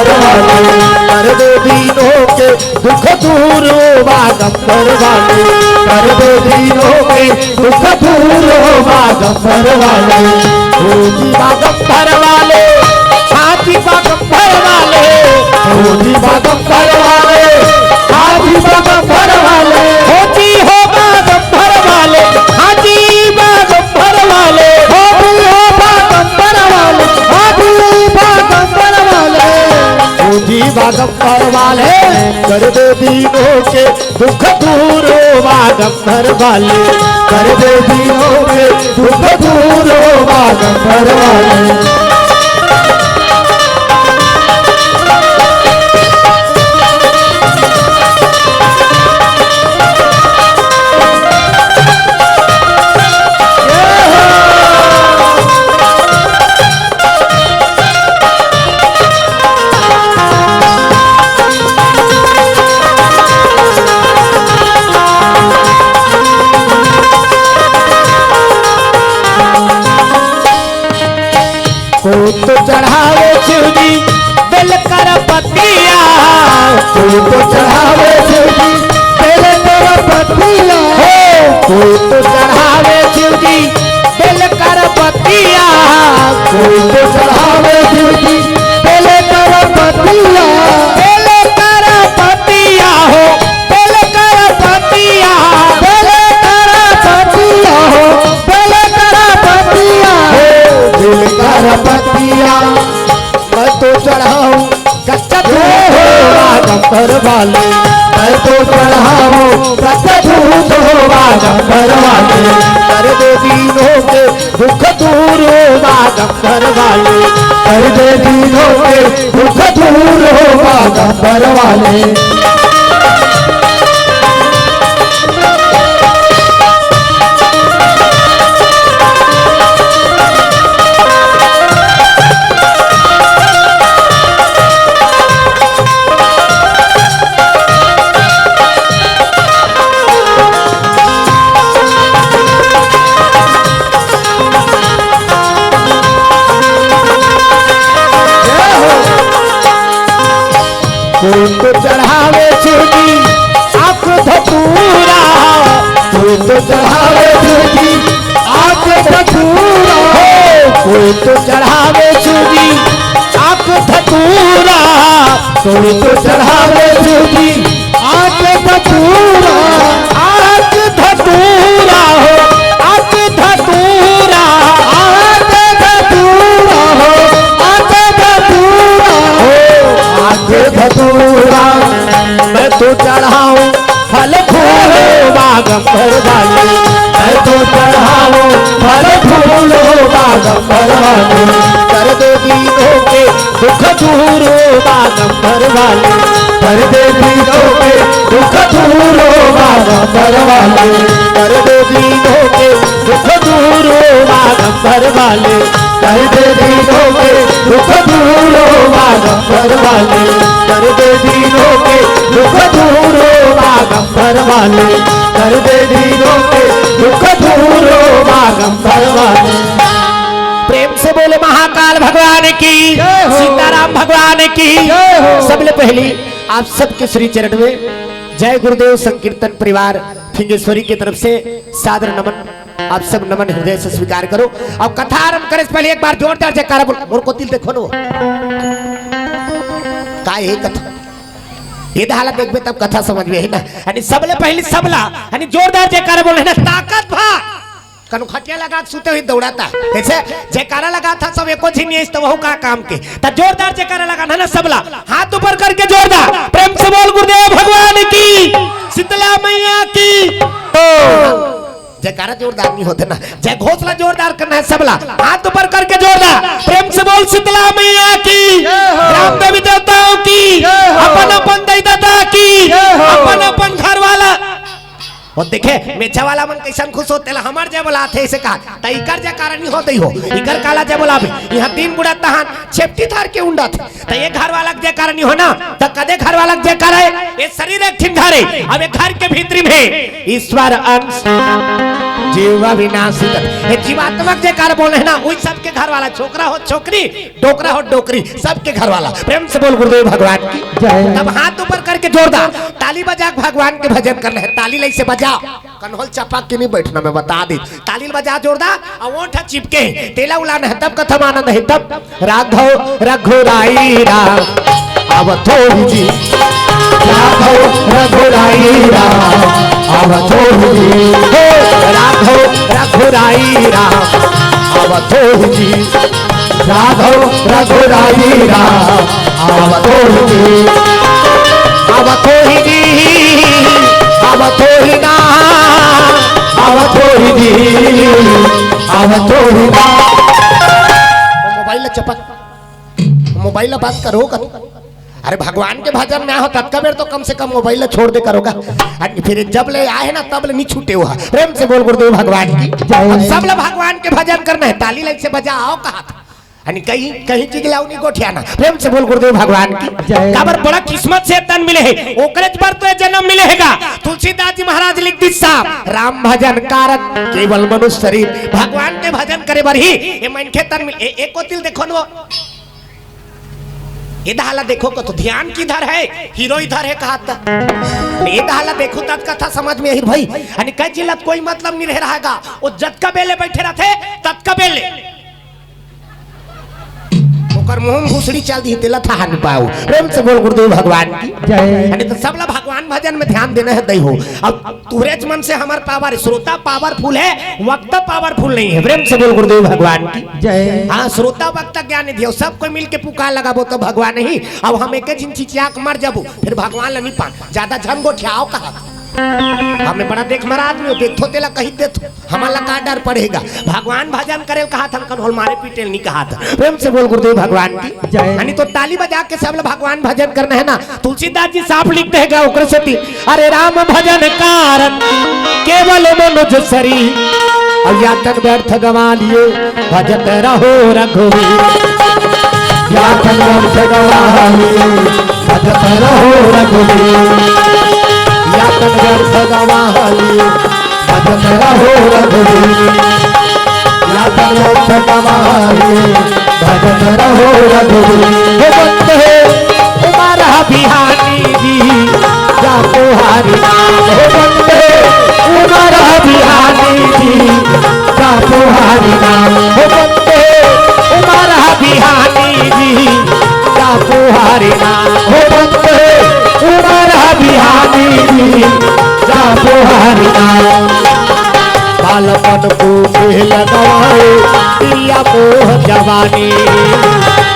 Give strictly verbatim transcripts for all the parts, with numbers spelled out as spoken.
कर दे दीनों के दुख दूर ओ बागंबर वाले, कर दे दीनों के दुख दूर ओ बागंबर वाले। ओ जी बागंबर वाले, हाँ जी बागंबर वाले, ओ जी बागंबर वाले, हाँ जी बागंबर वाले, ओ जी हो बागंबर वाले, हाँ जी बागंबर वाले, ओ जी हो बागंबर वाले, हाँ जी बागंबर वाले। ओ जी बागंबर वाले, कर दे दीनों के दुख दूर ओ बागंबर वाले, कर दे दीनों के दुख दूर ओ बागंबर वाले। कोई तो चढ़ावे शिव जी बेल कर पतिया, कोई तो चढ़ावे शिव जी बेल कर पतिया, हो, कोई तो चढ़ावे शिव जी बेल कर पतिया, कोई तो चढ़ावे शिव जी बेल कर पतिया, बेल कर पतिया हो, बेल कर पतिया, बेल कर पतिया हो, बेल कर पतिया हो, बेल कर पतिया। मैं तो चढ़ाऊं कच्चा दूध हो बागंबर वाले, मैं तो चढ़ाऊं कच्चा दूध हो बागंबर वाले। कर दे दीनों के दुख दूर ओ बागंबर वाले, कर दे दीनों के दुख दूर ओ बागंबर वाले। कोई तो चढ़ावे शिव जी आँख धतूरा, कोई तो चढ़ावे शिव जी आँख धतूरा, कोई तो चढ़ावे शिव जी आँख धतूरा, कोई तो चढ़ावे शिव जी आँख धतूरा, आँख धतूरा हो, आँख धतूरा, आँख धतूरा हो, आँख धतूरा हो, आँख धतूरा। मैं तो चढ़ाऊं फल फूल बागंबर वाले, मैं तो चढ़ाऊं फल फूल बागंबर वाले। कर दे दीनों के दुख दूर ओ बागंबर वाले, कर दे दीनों के दुख दूर ओ बागंबर वाले, कर दे दीनों के दुख दूर ओ बागंबर वाले, कर दे दीनों के दुख दूर ओ बागंबर वाले, कर दे दीनों के दुख दूर ओ बागंबर वाले, कर दे दीनों के दुख दूर ओ बागंबर वाले। प्रेम से बोले महाकाल भगवान की, जय हो। सीताराम भगवान की। जय हो। सबले पहली आप सबके श्री चरण में जय गुरुदेव संकीर्तन परिवार फिंगेश्वरी की तरफ से सादर नमन। आप सब नमन हृदय से स्वीकार करो। अब कथा आरंभ करे से पहले एक बार जोरदार जयकारा बोल। मोर कोति ल देखो नो। का हे कथा? ये तो हालत देखबे तब कथा समझ में हे ना। यानी सबले पहली सबला, यानी जोरदार जयकारा बोल हे ना, ताकत भा। कनु खटिया लगा के सुते हुई दौड़ाता। कैसे? जयकारा लगाथा सब एको झिन नइ आइस त वहू का काम के। त जोरदार जयकारा लगाना ना सबला। हाथ ऊपर करके जोरदार। प्रेम से बोल गुरुदेव भगवान की, शीतला मैया की। ओ, जयकारा जोरदार नइ होथे ना, जय घोषला जोरदार करना हे सबला। हाथ ऊपर करके जोरदार। प्रेम से बोल शीतला मैया की, जय हो। ग्राम देवी देवताओं की, जय हो। अपन अपन दाई ददा की, जय हो। अपन अपन घर वाला। अउ देखे, मेछा वाला मन कइसन खुश होथे, तेला हमर जय बोलाथे, अइसे कहा। त इकर जयकारा नइ होत ही हो, इकर काला जय बोलाबे। इहाँ तीन बुढ़ा तहान छेपटी धर के उंडत हे। त ये घर वाला के जयकारा नइ हो ना, त कदे घर वाला के जयकारा हे? ये शरीर एक ठिन घर हे, अब ये घर के भीतरी में ईश्वर अंश, जीव विनाशित। ये जीवात्मा के जेकर बोले हे ना, वही सबके घर वाला, छोकरा हो छोकरी, डोकरा हो डोकरी, सबके घर वाला। प्रेम से बोल गुरुदेव भगवान की जय। तब हाथ ऊपर करके जोरदार ताली बजा के भगवान के भजन करना हे। ताली लइसे बजा, कन्होल चपक के नहीं बैठना, मैं बता दी। ताली बजा जोरदार, अउ ओठ चिपके हे, तेला उलाना हे, तब कथम आनंद हे, तब राघव रघुराई राम अवधूत जी। राघव रघुराई राम अवधूत जी। हे राघव रघुराई राम अवधूत जी। राघव रघुराई राम अवधूत जी। अवधूत जी, अवधूत ना, अवधूत जी, अवधूत ना। मोबाइल ला चपक, मोबाइल ला बंद करो। अरे भगवान के भजन में आहो, ततका बेर तो कम से कम मोबाइल ला छोड़ दे करो गा। अरे फिर जब ले आए ना, तब ले नहीं छूटे हुआ। प्रेम से बोल गुरुदेव भगवान की। जय। अब सब ला भगवान के भजन करना हे, ताली लइसे बजा, आओ कहा था। अने कहीं, कहीं चीज लाऊ नहीं गोठियाना। प्रेम से बोल गुरुदेव भगवान की। जय। काबर बड़ा किस्मत से तन मिले हे, ओकरे बर तो ये जन्म मिले हे गा। तुलसीदास जी महाराज लिख दी साहब, राम भजन कारक केवल मनुष्य शरीर। भगवान के भजन करे बर ही ये मनखे तन मिले। ए-, एको तिल देखो न वो। ये दहा ला देखो को तो ध्यान किधर है, हीरो इधर है कहा था। ये दहा ला देखो तब कथा समझ में आही भाई। अने कई जिल्ला कोई मतलब नहीं रह रहा गा। वो जतका बेले बैठे रहते, ततका बेले ओकर मुंह में घुसड़ी चल दी, तेला था नहीं पाऊ। प्रेम से बोल गुरुदेव भगवान की। जय। अने तो सब ला भगवान भजन में ध्यान देना हे, दई हो। अब तुहरेच मन से हमर पावर, श्रोता पावरफुल हे, वक्ता पावरफुल नहीं हे। प्रेम से बोल गुरुदेव भगवान की। जय। हाँ, श्रोता वक्ता ज्ञान निधि हो, सब कोई मिल के पुकार लगाबो तो भगवान नहीं। अब हम एक झिन चिचिया के मर जाबो, फिर भगवान ला नहीं पान। ज्यादा झन गोठियाओ कहा। हमें बड़ा देख मरा आदमी हो, देखो तेला कही देथो। हमन ला का डर पड़ेगा? भगवान भजन करे कहा था, कन्होल मारे पीटे नहीं कहा था। प्रेम से बोल गुरुदेव भगवान की। जय। यानी तो ताली बजा के सब ला भगवान भजन करना हे ना। तुलसीदास जी साफ लिखते हैं गा ओकरे सेती, अरे राम भजन कारक केवल मनुज शरीर, अउ या तन व्यर्थ गवा लिए भजत रहो रघुवीर। या तन व्यर्थ गवा लिए भजत रहो रघुवीर। या तन व्यर्थ गवा लिए भजत रहो रघुवीर। या तन व्यर्थ गवा लिए भजत रहो रघुवीर। हे बंदे उमर बिहारी जी, जा तुम्हारी नाम। हे बंदे उमर बिहारी जी, जा तुम्हारी नाम। हे बंदे उमर बिहारी जी, जा तुम्हारी नाम। हे बंदे उमर बिहारी जी, जा तुम्हारी नाम। बालपन को खेल गवाए, पिया मोह जवानी।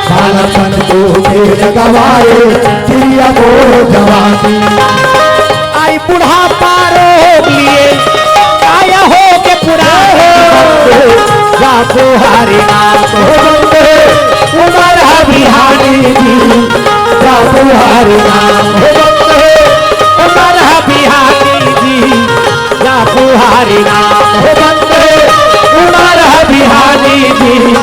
बालपन को खेल गवाए, पिया मोह जवानी। आई बुढ़ापा रोग लिए, काया हो के पुराने। जा तुम्हारी नाम हो बंदे, उमर बिहारी जी। जा तुम्हारी नाम हो बंदे, उमर बिहारी जी। जा तुम्हारी नाम हो बंदे, उमर बिहारी जी।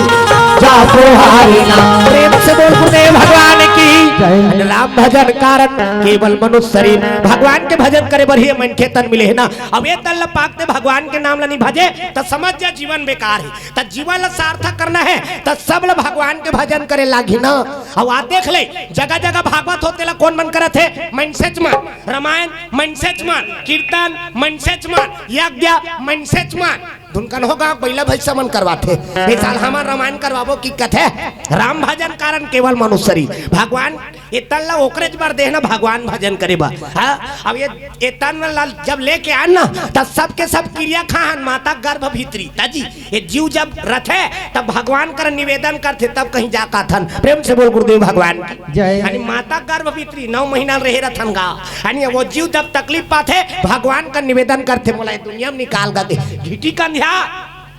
जा तुम्हारी नाम। प्रेम से बोल गुरुदेव भगवान की। जय। राम भजन कारक केवल मनुष्य शरीर। भगवान के भजन करे बर ही मनखे तन मिले हे ना। अब ये तन ल पाकते भगवान के नाम ल नहीं भजे, त समझ जा जीवन बेकार हे। त जीवन ल सार्थक करना हे, त सब ल भगवान के भजन करे लागी ना। अब आ देख ले, जगह जगह भागवत होथे, तेला कोन मन करत हे? मनसेच मन। रामायण मनसेच मन, कीर्तन मनसेच मन, यज्ञ मनसेच मन। धुनकन हो गाँव बइला भैंसा मन करवाथे। ए साल हमर रामायण करवाबो कि कथे, राम भजन कारक केवल मनुष्य शरीर। भगवान ए तन ला ओकरेच बर देहे ना, भगवान भजन करे बर। हाँ, अब ये, ये तन ला जब लेके आन ना, त सबके सब किरिया खाहन, माता गर्भ भीतरी। ताजी, ये जीव जब रथे, तब भगवान कर निवेदन करथे, तब कहीं जा काथन। प्रेम से बोल गुरुदेव भगवान की। जय। यानी माता गर्भ भीतरी नौ महीना रहे रथन गा। यानी वो जीव जब तकलीफ पाथे, भगवान का निवेदन करथे, मोला ये दुनिया में निकाल गा दे। घिटी कंध्या,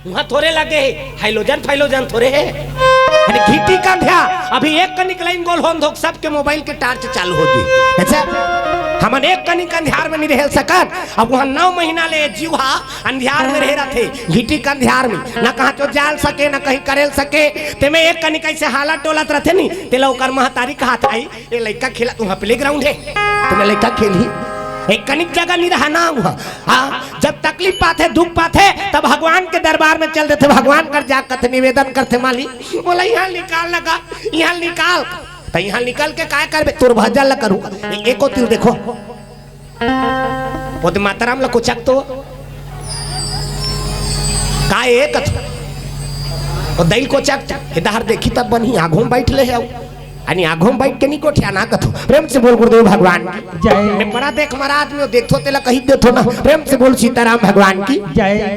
वहाँ थोरे लगे हे, हाइलोजन फाइलोजन थोरे हे। अरे घिटी कंध्या, अभी एक कनिक लाइन गोल होन धोक, सबके मोबाइल के टार्च चालू हो जी। अच्छा? हमन एक कनिक अंधियार में नहीं रह सकत। अब वहाँ नौ महीना ले जीव हा अंधियार में रहे रहथे, घिटिक अंधियार में, ना कहाँ चो जाल सके, ना कहीं करेल सके। तेमे एक कनिक ऐसे हालत डोलत रहथे नी, तेला ओकर महतारी कहत आई, "ए लइका खेला, तुहाँ प्ले ग्राउंड हे, तुमे लइका खेलही।" एक कनिक जगह नहीं रहा ना वहाँ। हाँ, जब तकलीफ पाथे, दुख पाथे, तब भगवान के दरबार में चल देथे, भगवान कर जा कथे, निवेदन करथे, "मालिक, मोला यहाँ निकाल लगा, यहाँ निकाल।" त यहाँ निकल के काय करबे? तोर भजन ल करू। ए-, एको तीर देखो। ओदे माताराम ल कोचक तो। का ए कथ? ओ दई ल कोचक तो। ए डहर देखी तब बनही, आघू में बैठ ले हे अउ। अनी आघू में बैठ के नहीं कोठिया ना कथो। प्रेम से बोल गुरुदेव भगवान की। जय। मैं बड़ा देख मरा आदमी हो, देखथो तेला कही देथो ना। प्रेम से बोल सीताराम भगवान की। जय।